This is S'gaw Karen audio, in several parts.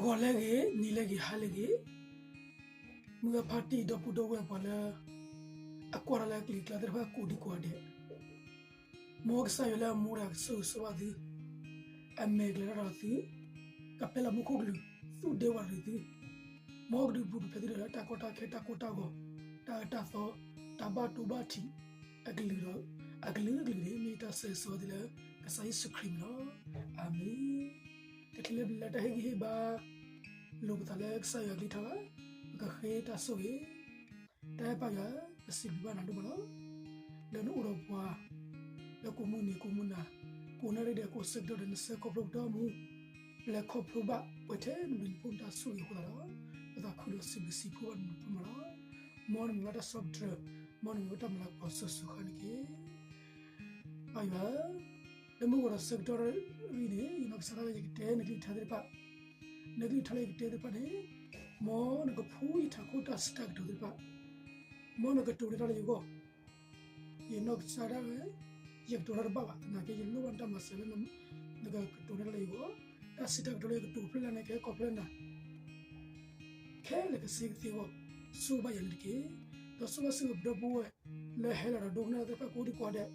ဂီၤလၢအဂ့ၤ, နံၤလၢအဂ့ၤ, ဟါလၢအဂ့ၤ, မုၢ်ဂၢ်ဖါတံၢ် ဒီပုၢ်ဒီဝဲၢ်ပှၤလၢ အကွၢ်တၢ်လၢအကလုာ်အကျါသ့ၣ်တဖၣ်ကိးဒံကိးဂၤဒဲး, မ်ကစၢ်ယွၤလၢအမူတဂၤကဆိၣ်ဂ့ၤဆိၣ်ဝါသု, အမဲာ်ကလဲၤတၢ်ဒီးသု, ကပျဲလီၤမူခိၣ်ကလူး, သူၣ်ဒ့ဝးရံသု, မ်ကဒုးဘူးကဖျဲးသုဒီးတၢ်ကီတၢ်ခဲတၢ်ကိၢ်တၢ်ဂီၤ, တၢ်အၢတၢ်သီ, တၢ်ဘၣ်တိၢ်ဘၣ်ထံး, အကလုာ်ဒီး, အကလုာ်ကလုာ်န့ၣ် မ့ၢ်တၢ်ဆိၣ်ဂ့ၤဆိၣ်ဝါသုလၢ ကစၢ်ယ့ၣ်ၡူးခရံာ်န့ၣ်လီၤ. အၤမ့ၣ်. တချုးလၢပလဲၤတၢ်ဟ့ၣ်ဂံၢ်ဟ့ၣ်ဘါ လိာ်ပသးလၢကစၢ်ယွၤအကလုၢ်ကထါဘၣ်, ပကဃ့တၢ်ဆိၣ်ဂ့ၤ, တၢ်အဲၣ်ပၢ်ယွၤ, ပစံးဘျုးဘၣ်နၤဒိၣ်မးလီၤ. လၢနအိၣ်ဒီးပှၤ လၢကိးမုၢ်နံၤကိးမုၢ်နၤ, ကိးနၣ်ရံၣ်ဒီးကိးဆၢကတီၢ်ဒီး နဆှၢခီဖျိပတၢ်အိၣ်မူ, ပလဲၤခီဖျိဘၣ်ပှဲၤထဲနဘျုးနဖှိၣ်နတၢ်ဆိၣ်ဂ့ၤအဃိသတးဒီး, ပသးခုဒီးစံးဘျုးစံးဖှိၣ်ဘၣ်နဘျုးနဖှိၣ်မးလီၤ. မ်နမံၤဘၣ်တၢ်ဆီၣ်တြၢၤ, မ်နမံၤဘၣ်တၢ်မၤလၤကပီၤစိၤစိၤဃၣ်န့ၣ်တက့ၢ်. ပၢ်ယွၤ, လၢမုၢ်ဂီၤဒီးဆၢကတီၢ်ရံၣ်န့ၣ် ယနီၢ်ကစၢ်ဒၣ်ဝဲ ယကတဲနကလုၢ်ကထါသ့ၣ်တဖၣ်, နကလုၢ်ကထါလၢယကတဲသ့ၣ်တဖၣ်န့ၣ်, မ်နကဖှူယထးခိၣ်တၢ်စံးတၢ်ကတိၤသ့ၣ်တဖၣ်, မ်နကတိၤန့ၢ်တၢ်လၢယဂီၢ်, ယနီၢ်ကစၢ်ဒၣ်ဝဲ, ယကတိၤတၢ်တဘၣ်ဘၣ်, သနာ်က့ယလိၣ်ဘၣ်နတၢ်မၤစၢၤလၢ နကကတိၤန့ၢ်တၢ်လၢယဂီၢ်, တၢ်စံးတၢ်ကတိၤလၢယကတိၤဖျါလၢ်န့ၣ် ကဟဲခီဖျိလၢနၤ ခဲလၢာ်ကစ့ကသ့အဂီၢ်, ဆိၣ်ဂ့ၤဘၣ်ယၤန့ၣ်တက့ၢ်. ဒီးဆိၣ်ဘၣ်စ့ၢ်ကီးပဒီပုၢ်ဝဲၢ် လၢဟဲလီၤဒီးဒိကနၣ်တၢ်သ့ၣ်တဖၣ်ကိးဒံကိးဂၤဒဲး,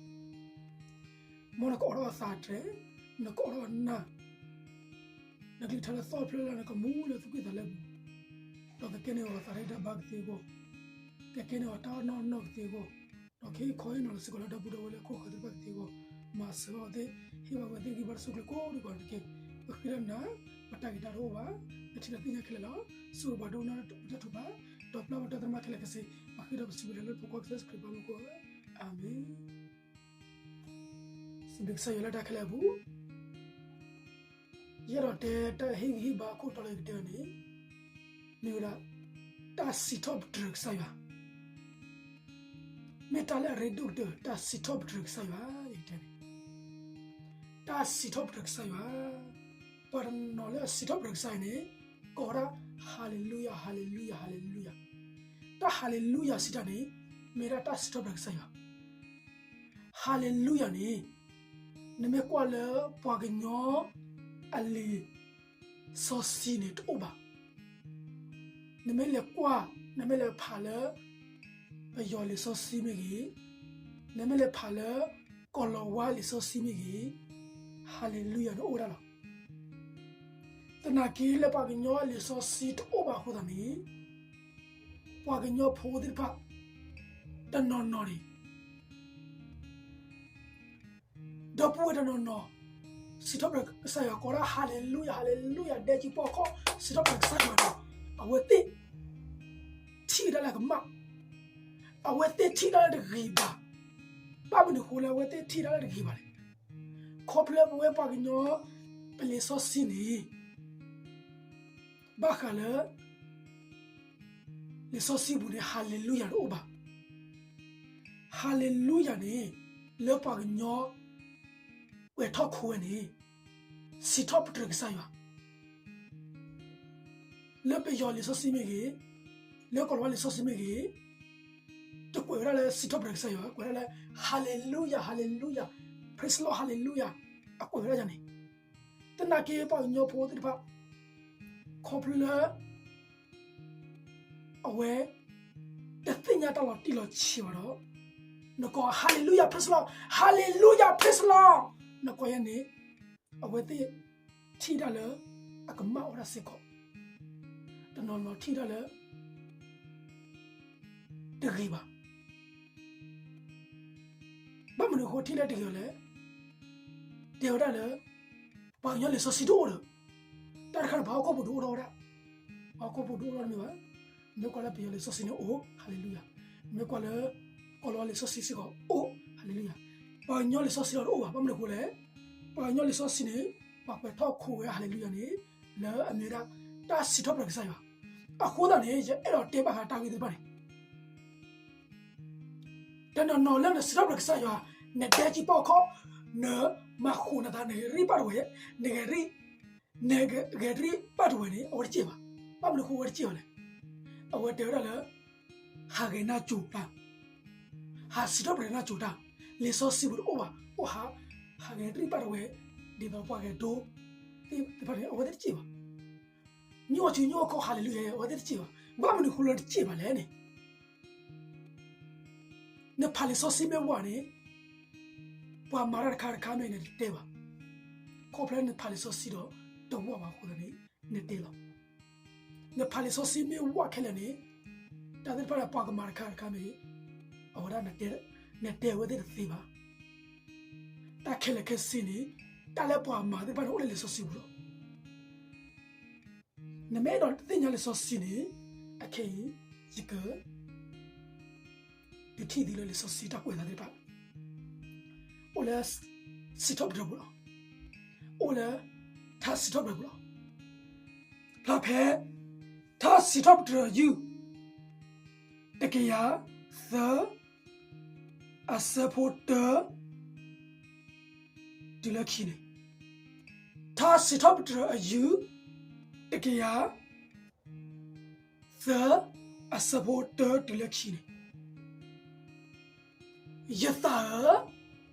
မ်နကအိးထီၣ်အသးတြဲၤ, နကအိးထီၣ်အနၢ်, နကလုၢ်ကထါလၢသီၣ်ဖျါလၢ်လၢ်န့ၣ် ကမူလၢသူၣ်ကံၢ်သးလဲပူၤ, ဒီးကကဲန့ၢ်အီၤသးဒ့တၢ်ဘါကသ့အဂီၢ်, ကကဲန့ၢ်အီၤတၢ်အီၣ်နီၢ်နီၢ်ကသ့အဂီၢ်, ဒီးကဟ့ၣ်ခီဟ့ၣ်နီၤလီၤစ့ၢ်ကီးလၢဒီပုၢ်ဒီဝဲၢ်လၢခိၣ်ဃၢၤသ့ၣ်တဖၣ်ကသ့အဂီၢ်, မၤစၢၤဘၣ်အဝဲသ့ၣ်, ဟ့ၣ်ဘၣ်အဝဲသ့ၣ်ဂံၢ်ဘါတၢ်ဆိၣ်ကျဲၤကိးဒံကိးဂၤန့ၣ်တက့ၢ်. ပဃ့ဒီးနၤ, ပတၢ်ဂ့ၤတၢ်တအိၣ်ဘၣ်, နထံၣ်ဒီးသ့ၣ်ညါခဲလၢာ်လီၤ. ဆိၣ်ဂ့ၤပှၤဒိကနၣ်တၢ်ထုကဖၣ်, ဒီးပျၢ်ပတၢ်သရၣ်မးခဲလၢာ်ကစ့, ပဃ့ဒီးပစံးဘျုးလၢပဖိခွါကစၢ်ယ့ၣ်ၡူးခရံာ်အမံၤအဃိ, အၤမ့ၣ်. စံးဘျုးကစၢ်ယွၤလၢတၢ်ခဲလၢာ်အပူၤ, ယအဲၣ်ဒိးတဲတၢ်ဟ့ၣ်ဂံၢ်ဟ့ၣ်ဘါခိၣ်တီလၢယကတဲအီၤန့ၣ်, မ့ၢ်ဝဲဒၣ်, တၢ်စံးထီၣ်ပတြၢၤကစၢ်ယွၤ, မ့ၢ်တၢ်လၢအရ့ဒိၣ်ကတၢၢ် တၢ်စံးထီၣ်ပတြၢၤကစၢ်ယွၤ, ယကတဲန့ၣ်, တၢ်စံးထီၣ်ပတြၢၤကစၢ်ယွၤ, ပှၤတနီၤလၢအစံးထီၣ်ပတြၢၤကစၢ်ယွၤန့ၣ်, ကိးဝဲဒၣ်, ဟၤလ့လူယၤ, ဟၤလ့လူယၤ, ဟၤလ့လူယၤ, တၢ်ဟၤလ့လူယၤစံးတၢ်န့ၣ်, မ့ၢ်ဒၣ်တၢ်စံးထီၣ်ပတြၢၤကစၢ်ယွၤ ဟၤလ့လူယၤန့ၣ်, နမ့ၢ်ကွၢ်လၢပှၤကညီအလံာ် စီဆှံန့ၣ်တအိၣ်ဘၣ်. နမ့ၢ်လဲၤကွၢ်, နမ့ၢ်လဲၤဖးလၢ ပယီၤလံာ်စီဆှံမ့ၢ်ဂ့ၤ, နမ့ၢ်လဲၤဖးလၢ ကီၤလၤဝါလံာ်စီဆှံမ့ၢ်ဂ့ၤ, ဟၤလ့လူယၤန့ၣ်အိၣ်ဝဲဒၣ်လီၤ. သနာ်က့လၢပှၤကညီအလံာ်စီဆှံတအိၣ်ဘၣ်အဃိသတးန့ၣ်, ပှၤကညီဖိသ့ၣ်တဖၣ် တနီၤနီၤန့ၣ် ဒီပုၢ်ဝဲၢ်တနီၤနီၤ စံးထီၣ်ပတြၢၤကစၢ်ယွၤ ကိးဒၣ် ဟၤလ့လူယၤ, ဟၤလ့လူယၤ, ဒဲကံပီၢ်ခီၣ်, စံးထီၣ်ပတြၢၤကစၢ်ယွၤဒီး အဝဲသ့ၣ် ထံၣ်တၢ်လၢအကမၣ်, အဝဲသ့ၣ်ထံၣ်တၢ်လၢတဂ့ၤဘၣ်. ဘၣ်မနုၤအဃိလၢအဝဲသ့ၣ်ထံၣ်တၢ်လၢတဂ့ၤဘၣ်လဲၣ်. ခီဖျိပဝဲပှၤကညီ ပလံာ်စီဆှံန့ၣ် ဘၣ်ဃးလၢ လံာ်စီဆှံပူၤန့ၣ် ဟၤလ့လူယၤတအိၣ်ဘၣ်. ဟၤလ့လူယၤန့ၣ် လၢပှၤကညီ ကွဲးထီၣ်ခိဝဲန့ၣ် စံးထီၣ်ပတြၢၤကစၢ်ယွၤ လၢပယီၤလံာ်စီဆှံမ့ၢ်ဂ့ၤ, လၢကီၤလၤဝါလံာ်စီဆှံမ့ၢ်ဂ့ၤ, တကွဲးဝဲဒၣ်လၢစံးထီၣ်ပတြၢၤကစၢ်ယွၤ, ကွဲးဒၣ်လၢ ဟၤလ့လူယၤ, ဟၤလ့လူယၤ, praise the Lord, ဟၤလ့လူယၤ, အကွဲးဝဲဒၣ်ယၤန့ၣ်, သနာ်က့ပှၤကညီဖိသ့ၣ်တဖၣ် ခီဖျိလၢ အဝဲ တသ့ၣ်ညါတၢ်လီၤတံၢ်လီၤဆဲးဘၣ်ဒီး နကိး Hallelujah, praise the Lord, Hallelujah, praise the Lord နကိးယဲန့ၣ် အဝဲသ့ၣ် ထံၣ်တၢ်လၢ အကမၣ်ဝဲဒၣ်စ့ၢ်ကီး, တနီၤနီၤထံၣ်တၢ်လၢ တဂ့ၤဘၣ်. ဘၣ်မနုၤအဃိထံၣ်လၢတဂ့ၤအီၤလဲၣ်. တဲဝဲဒၣ်လၢ ပှၤကညီလံာ်စီဆှံတအိၣ်ဒီး တၢ်တခါန့ၣ် ပှၤဟီၣ်ခိၣ်ဖိဒုးအိၣ်ထီၣ်ဝဲဒၣ်, ပှၤဟီၣ်ခိၣ်ဖိဒုးအိၣ်ထီၣ်တမ့ၢ်ဘၣ်. မ့ၢ်ကွၢ်လၢပယီၤလံာ်စီဆှံန့ၣ်အိၣ်, Hallelujah. မ့ၢ်ကွၢ်လၢ ကီၤလၤဝါလံာ်စီဆှံစ့ၢ်ကီးအိၣ်, Hallelujah. ပှၤကညီလံာ်စီဆှံဒီးတအိၣ်ဘၣ်. ဘၣ်မနုၤအဃိလဲၣ်. ပှၤကညီလံာ်စီဆှံန့ၣ် ပှၤကွဲးထီၣ်ခိဝဲ Hallelujah န့ၣ် လၢအမ့ၢ်ဝဲဒၣ် တၢ်စံးထီၣ်ပတြၢၤကစၢ်ယွၤ. အဃိသတးန့ၣ် ယအဲၣ်ဒိးတဲဘၣ်ဃးတၢ်ဂ့ၢ်သ့ၣ်တဖၣ်န့ၣ် တနီၤနီၤလၢနစံးထီၣ်ပတြၢၤကစၢ်ယွၤ, နဒဲကံပီၢ်ခီၣ်, နမၤဃိာ်နသး နဂဲၤရံၣ်ပာ်တဝဲ, နဂဲၤရံၣ်, နဂဲၤရံၣ်ပာ်တဝဲန့ၣ် အဝဲတစဲးဘၣ်. ဘၣ်မနုၤအဃိအဝဲတစဲးဘၣ်လဲၣ်. အဝဲတဲဝဲဒၣ်လၢ ဟးဂဲၤနၢ်ကၠိၤတၢ်, ဟးစံးထီၣ်ပတြၢၤနၢ်ကၠိၤတၢ်, လံာ်စီဆှံပူၤတအိၣ်ဘၣ်, အိၣ်ဟး, ဟးဂဲၤရံၣ်ပာ်တဝဲ, ဒ်သိးပှၤဂဲၤဒိသ့ၣ်တဖၣ်န့ၣ် အဝဲသ့ၣ်တစဲးဘၣ်. ညိၣ်အီၣ်ဆူညိၣ်အီၣ်ခီ ဟၤလ့လူယၤ အဝဲသ့ၣ်တစံးဘၣ်. ဘၣ်မနုၤအဃိလၢတစံးဘၣ်လဲၣ်န့ၣ်, နဖးလံာ်စီဆှံမ့ၢ်ဝးန့ၣ်, ပှၤမၤတၢ်တခါတခါမ့ၢ်နတတဲဘၣ်. ခီဖျိနဖးလံာ်စီဆှံဒီးတဝးဘၣ်အဃိသတးန့ၣ် နတဲလီၤ. နဖးလံာ်စီဆှံမ့ၢ်ဝးခဲလၢာ်န့ၣ်, တၢ်သ့ၣ်တဖၣ်လၢပှၤကမၤတခါတခါမ့ၢ်ဂ့ၤ, အဝဲဒၣ် နတဲအဝဲသ့ၣ်တသ့ဘၣ်. တၢ်ခဲလၢာ်ခဲဆ့န့ၣ်, တၢ်လၢပှၤမၤသ့ၣ်တဖၣ်န့ၣ်အိၣ်လၢလံာ်စီဆှံပူၤလီၤ. နမ့ၢ်အဲၣ်ဒိးသ့ၣ်ညါလံာ်စီဆှံန့ၣ်, အခဲအံၤ ယက ဒုးထံၣ်သုလၢလံာ်စီဆှံတၢ်ကွဲးအသးသ့ၣ်တဖၣ်, အိၣ်လၢ စံးထီၣ်ပတြၢၤပူၤလီၤ. အိၣ်လၢ ထါစံးထီၣ်ပတြၢၤပူၤလီၤ. ဖျါဖဲ ထါစံးထီၣ်ပတြၢၤအယုၢ် တကယၤသၢ အဆၢဖိတၢ တုၤလၢခံန့ၣ်, ထါစံးထီၣ်ပတြၢၤအယုၢ် တကယၤသၢ အဆၢဖိတၢတုၤလၢခံန့ၣ်, ယသးဧ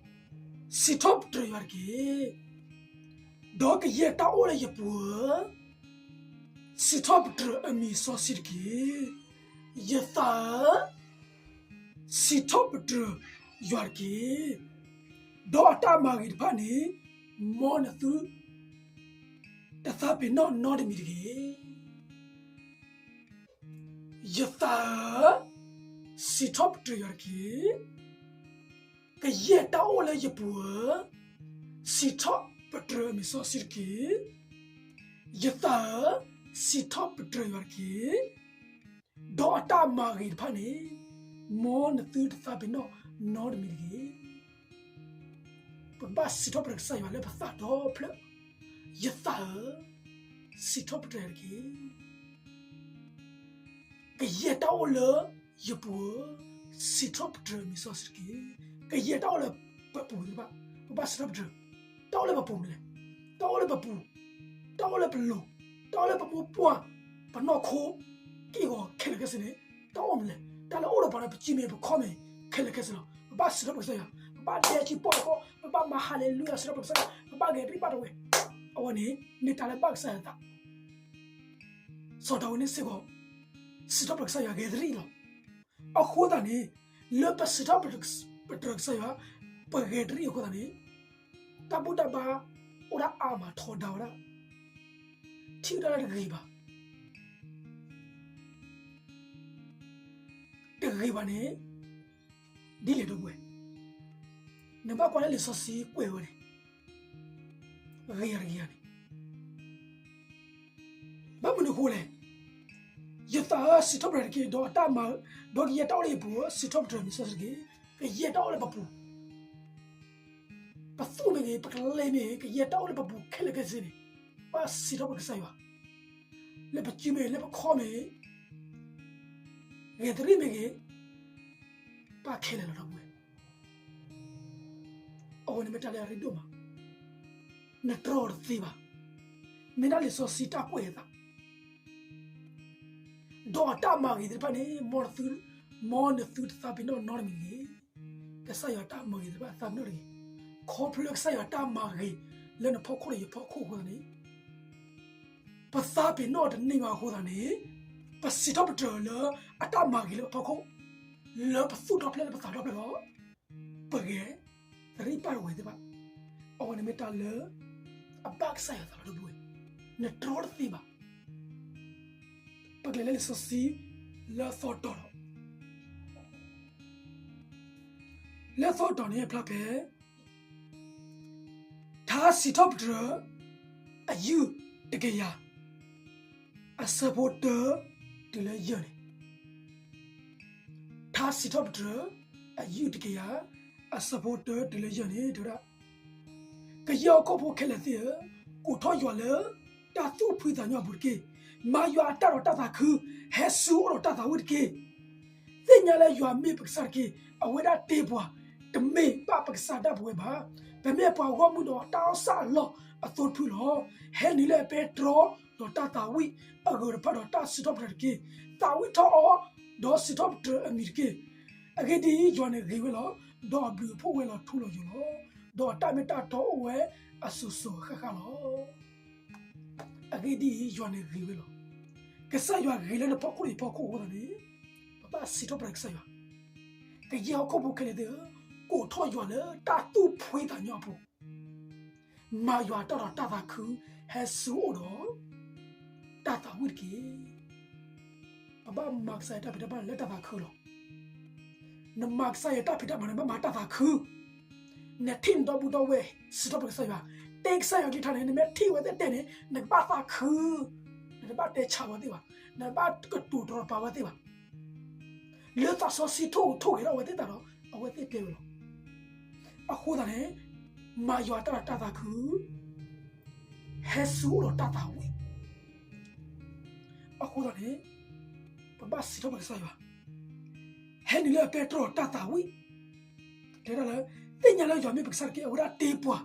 ၢ, စံးထီၣ်ပတြၢၤယွၤတက့ၢ်. ဒီးကယဲၢ်တၢ်အိၣ်လၢယပူၤဧၢ, စံးထီၣ်ပတြၢၤအမံၤစီဆှံတက့ၢ်. ယသးဧၢ, စံးထီၣ်ပတြၢၤယွၤတက့ၢ်. ဒီးအတၢ်မၤဂ့ၤတဖၣ်န့ၣ် မ်နသု တသးပ့ၤနီၣ်နီတမံၤတဂ့ၤ. ယသးဧၢ, စံးထီၣ်ပတြၢၤယွၤတက့ၢ်. ကယဲၢ်တၢ်အိၣ်လၢယပူၤဧၢ, စံးထီၣ်ပတြၢၤအမံၤစီဆှံတက့ၢ်. ယသးဧၢ, စံးထီၣ်ပတြၢၤယွၤတက့ၢ်. ဒီးအတၢ်မၤဂ့ၤတဖၣ်န့ၣ် မ်နသုတသးပ့ၤနီၣ်နီတမံၤတဂ့ၤ. ပဘၣ်စံးထီၣ်ပတြၢၤကစၢ်ယွၤလၢပသးဒီဖျၢၣ်, ယသးဧၢ, စံးထီၣ်ပတြၢၤယွၤတက့ၢ်. ကယဲၢ်တၢ်အိၣ်လၢယပူၤဧၢ, စံးထီၣ်ပတြၢၤအမံၤစီဆှံတက့ၢ်. ကယဲၢ်တၢ်အိၣ်လၢပပူၤသ့ၣ်တဖၣ်, ပဘၣ်စံးထီၣ်ပတြၢၤ, တၢ်အိၣ်လၢပပူၤမနုၤလဲၣ်. တၢ်အိၣ်လၢပပူၤ, တၢ်အိၣ်လၢပလိၤ, တၢ်အိၣ်လၢပမိၢ်ပှၢ်, ပနီၢ်ခိ, က့ၢ်ဂီၤခဲလၢာ်ခဲဆ့န့ၣ်, တၢ်အိၣ်မနုၤလဲၣ်. တၢ်လၢအိၣ်ဒီးပှၤဒီးပစုမ့ၢ်ပခီၣ်မ့ၢ်ခဲလၢာ်ခဲဆ့လီၤ. ပဘၣ်စံးထီၣ်ပတြၢၤကစၢ်ယွၤ, ပဘၣ်ဒဲကံပီၢ်တခီ, ပဘၣ်မၤဟၤလ့လူယၤ စံးထီၣ်ပတြၢၤကစၢ်ယွၤ, ပဘၣ်ဂဲၤတရံးဘၣ်တဝဲ, အဝဲန့ၣ် မ့ၢ်တၢ်လၢဘၣ်ကစၢ်ယွၤသး စီၤဒၤဝံးန့ၣ်စ့ၢ်ကီး စံးထီၣ်ပတြၢၤကစၢ်ယွၤဂဲၤတရံးလီၤ. အဃိသတးန့ၣ်, လၢပစံးထီၣ်ပတြၢၤကစၢ်ယွၤ, ပဂဲၤတရံးအဃိသတးန့ၣ်, တၢ်ဘူၣ်တၢ်ဘါအိၣ်ဒၣ်အါမးထီဒါဝဲဒၣ်, ထံၣ်ဝဲဒၣ်လၢတဂ့ၤဘၣ် တဂ့ၤဘၣ်န့ၣ်, ဒ်လဲၣ်ဒီပုၢ်ဝဲၢ်, နဘၣ်ကွၢ်လၢလံာ်စီဆှံကွဲးဝဲန့ၣ်, ဂ့ၤယၤတဂ့ၤယၤန့ၣ်, ဘၣ်မနုၤအဃိလဲၣ်. ယသးဧၢ, စံးထီၣ်ပတြၢၤတက့ၢ်. ဒီးအတၢ်မၤ, ဒီးကယဲၢ်တၢ်အိၣ်လၢယပူၤဧၢ, စံးထီၣ်ပတြၢၤမံၤစီဆှံတက့ၢ်. ကယဲၢ်တၢ်အိၣ်လၢပပူၤ, ပသူၣ်မ့ၢ်ဂ့ၤ, ပကျဲမ့ၢ်ဂ့ၤ, ကယဲၢ်တၢ်အိၣ်လၢပပူၤခဲလၢာ်ခဲဆ့န့ၣ်, ဘၣ်စံးထီၣ်ပတြၢၤကစၢ်ယွၤ, လၢပစုမ့ၢ်ဂ့ၤ, လၢပခီၣ်မ့ၢ်ဂ့ၤ, ဂဲၤတရံးမ့ၢ်ဂ့ၤ, ဘၣ်ခဲလၢာ်လီၤ ဒီပုၢ်ဝဲၢ်. အဝဲန့ၣ်မ့ၢ်တၢ်လၢအရ့ဒိၣ်မး, နတြီတသ့ဘၣ်. မ့ၢ်ဒၣ်လံာ်စီဆှံတၢ်ကွဲးအသး, ဒီးအတၢ်မၤဂ့ၤသ့ၣ်တဖၣ်န့ၣ်, မ်နသုတသးပ့ၤနီၣ်နီတမံၤတဂ့ၤ. ကစၢ်ယွၤတၢ်မၤဂ့ၤသ့ၣ်တဖၣ်သးပ့ၤနီၣ်တဂ့ၤ. ခီဖျိလၢကစၢ်ယွၤတၢ်မၤဂ့ၤလၢနဖီခိၣ်ဒီးယဖီခိၣ်အဃိသတးန့ၣ်, ပသးပ့ၤနီၣ်တန့ၢ်ဘၣ်အဃိသတးန့ၣ်, ပစံးထီၣ်ပတြၢၤလၢအတၢ်မၤဂ့ၤလၢပဖီခိၣ်, လၢပသူၣ်ထီၣ်ဖျဲၣ်လၢပသးထီၣ်ဖျဲၣ်ဒီး, ပဂဲၤတရံးဘၣ်တဝဲသ့ၣ်တဖၣ်, အဝဲန့ၣ်မ့ၢ်တၢ်လၢအဘၣ်ကစၢ်ယွၤသးလီၤ ဒီပုၢ်ဝဲၢ်, နတြီတသ့ဘၣ်. ပကလဲၤလၢလံာ်စီဆှံလၢအသီတတီၤလီၤ. လၢအသီတတီၤန့ၣ်ဖျါဖဲ ထါစံးထီၣ်ပတြၢၤ အယုၢ်တကယၤ အဆၢဖိတၢတုၤလၢယဲၢ်န့ၣ်, ထါစံးထီၣ်ပတြၢၤ အယုၢ်တကယၤ အဆၢဖိတၢတုၤလၢယဲၢ်န့ၣ် တဲဝဲဒၣ်, ကယဲၢ်ဟီၣ်ခိၣ်ဖိခဲလၢာ်သ့ၣ်ဧၢ, ကိးထီၣ်ယွၤလၢတၢ်သူၣ်ဖှံသးညီအပူၤတက့ၢ်. မၤယွၤအတၢ်ဒီးတၢ်သးခု, ဟဲဆူအအိၣ်ဒီးတၢ်သးဝံၣ်တက့ၢ်. သ့ၣ်ညါလၢယွၤမ့ၢ်ပကစၢ်တက့ၢ်. အဝဲဒၣ်တ့ပှၤ, တမ့ၢ်ဘၣ်ပကစၢ်ဒၣ်ပဝဲဘၣ်. ပမ့ၢ်ပှၤဂီၢ်မုၢ်ဒီးတၢ်အီၣ်ဆၣ်အလီၢ်အသိတဖုလီၤ. ဟဲနုာ်လၢအပဲတြီဒီးတၢ်သးဝံၣ်အဂၢၤတဖၣ်ဒီးတၢ်စံးထီၣ်ပတြၢၤတက့ၢ်. သးဝံၣ်ထီၣ်အီၤဒီးစံးထီၣ်ပတြၢၤအမံၤတက့ၢ်. အဂ့ၢ်ဒ်အံၤ, ယွၤန့ၣ်ဂ့ၤဝဲလီၤ. ဒီးအဘျုးအဖှိၣ်ဝဲလီၤထူလီၤယိာ်လီၤ. ဒီးအတၢ်မ့ၢ်တၢ်တီအိၣ်ဝဲအစိၤစိၤအဃၣ်ဃၣ်လီၤ. အဂ့ၢ်ဒ်အံၤ, ယွၤန့ၣ်ဂ့ၤဝဲလီၤ. ကစၢ်ယွၤဂ့ၤလၢနဖီခိၣ်ဒီးယဖီခိၣ်အဃိသတးန့ၣ်, ပဘၣ်စံးထီၣ်ပတြၢၤကစၢ်ယွၤ. ကယဲၢ်ဟီၣ်ခိၣ်ဖိခဲလၢာ်သ့ၣ်ဧၢ, ကိးထီၣ်ယွၤလၢတၢ်သူၣ်ဖှံသးညီအပူၤ, မၤယွၤတၢ်ဒီးတၢ်သးခု, ဟဲဆူအအိၣ်ဒီးတၢ်သးဝံၣ်တက့ၢ်. ပဘၣ်မၤကစၢ်ယွၤတၢ်ဖံးတၢ်မၤလၢတၢ်သးခုလီၤ. နမၤကစၢ်ယွၤတၢ်ဖံးတၢ်မၤန့ၣ် ဘၣ်မၤတၢ်သးခု, နထံၣ်နဒီပုၢ်ဒီဝဲၢ် စံးထီၣ်ပတြၢၤကစၢ်ယွၤ, တဲကစၢ်ယွၤကလုၢ်ကထါန့ၣ် နမ့ၢ်ထံၣ်ဝဲသ့ၣ်တဲန့ၣ် နကဘၣ်သးခု, နတဘၣ်တဲဆါဝဲသ့ၣ်ဘၣ်, နတဘၣ်ကတိၤတရီတပါဝဲသ့ၣ်ဘၣ်. လၢသးစီဆှံထိၣ်ထိၣ်ဂဲၤထီၣ်အဝဲသ့ၣ်သတးဒီး အဝဲသ့ၣ်တဲဝဲလီၤ. အဃိသတးန့ၣ်, မၤယွၤတၢ်ဒီးတၢ်သးခု, ဟဲဆူအအိၣ်ဒီးတၢ်သးဝံၣ်. အဃိသတးန့ၣ်, ပဘၣ်စံးထီၣ်ပတြၢၤကစၢ်ယွၤ, ဟဲနုာ်လၢအပဲတြီဒီးတၢ်သးဝံၣ်, တဲဒၣ်လၢ, သ့ၣ်ညါလၢယွၤမ့ၢ်ပကစၢ်တက့ၢ်. အဝဲဒၣ်တ့ပှၤ,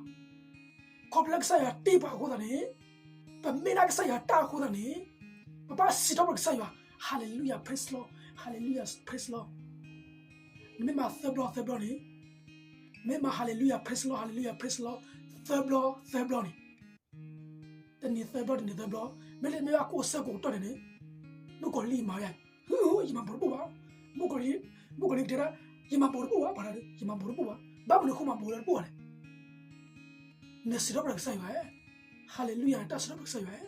ခီဖျိလၢကစၢ်ယွၤတ့ပှၤအဃိသတးန့ၣ်, ပမ့ၢ်ဒၣ်ကစၢ်ယွၤတၢ်အဃိသတးန့ၣ်, ပဘၣ်စံးထီၣ်ပတြၢၤကစၢ်ယွၤ, Hallelujah, praise the Lord, Hallelujah, praise the Lord. နမ့ၢ်မၤသၢဘျီသၢဘျီန့ၣ်, မ့ၢ်မၤ Hallelujah, praise the Lord, Hallelujah, praise the Lord သၢဘျီသၢဘျီန့ၣ်, တနံၤသၢဘျီ တနံၤသၢဘျီ, မ့ၢ်လၢမ့ၢ်ဘၣ်ကိးဆၢကိးကတီၢ်န့ၣ်န့ၣ်, မုၣ်ကီၤလံၢ်မၤဝဲ, ဟူ, ယမၤဘိးတဘူၣ်ဘၣ်. မုၣ်ကီၤလံၢ်, မုၣ်ကီၤလံၢ်ကတဲဒၣ်, ယမၤဘိးတဘူၣ်ဘၣ်, ပှၤတဂၤ, ယမၤဘိးတဘူၣ်ဘၣ်. ဘၣ်မနုၤအဃိမၤဘိးလၢတဘူၣ်ဘၣ်လဲၣ်. နစံးထီၣ်ပတြၢၤကစၢ်ယွၤ, Hallelujah န့ၣ် တၢ်စံးထီၣ်ပတြၢၤကစၢ်ယွၤ,